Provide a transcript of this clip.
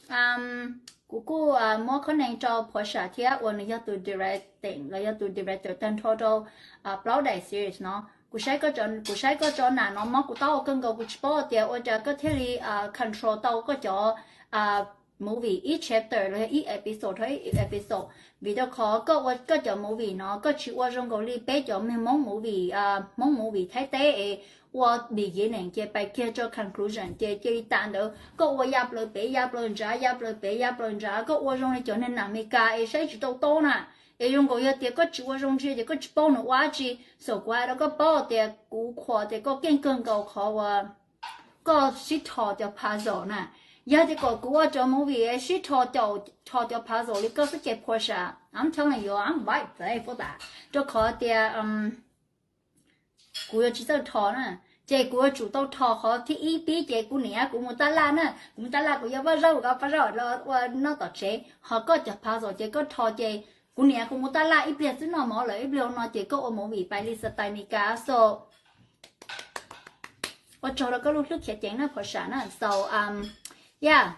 Kuv kuj muab qhov neeg rau Phua Sam thiab uas nws yog tus directing los yog tus director tag nrho rau plaub daim series no. Kuv saib koj, kuv saib koj cov nam no mob kuv taub hau kawg nkaus, kuv tsis paub tias ua cas koj thiaj li control tau koj cov movie ib chapter los yog ib episode rau ib episode. Vim rau qhov koj ua koj cov movie no koj tsis ua zoo nkaus li peb cov me Hmoob movie, Hmoob movie Thaib teb es ua beginning ces pais kiag rau conclusion ces cia li tas ntawd. Koj ua ya plaws pem ya plaws ntsav, ya plaws pem ya plaws ntsav, koj ua zoo li cov neeg nam Meskas es saib tsis tau taub na. Es zoo nkaus yog tias koj tsis ua zoo ntsia ces koj tsis paub nws ua dab tsi. So kuv hais rau koj paub tias kuv qhuas tias koj keej kawg nkaus qhov uas koj sib rho cov puzzle na. Yog tias kom kuv ua cov movie sib rho, rho cov puzzle li koj xwb ces Phua Sam, I'm telling you, I'm right there for that. Rau qhov tias kuv yuav tsis txawj rho na. Ces kuv yuav tsum tau rho qhov thib ib pib ces kuv niam kuv mus tab laj na, kuv mus tab laj kuv yuav Paj Zaub los, Paj Zaub los ua noj tom tsev, ho koj cov puzzle ces koj rho ces kuv niam kuv mus tab laj ib pliag xwb noj mov lawm ib pliag no ces koj ua movie pais li style Meskas so. Ua tsaug rau koj lub hlwb khiav ceev na Phua Sam na. So yeah,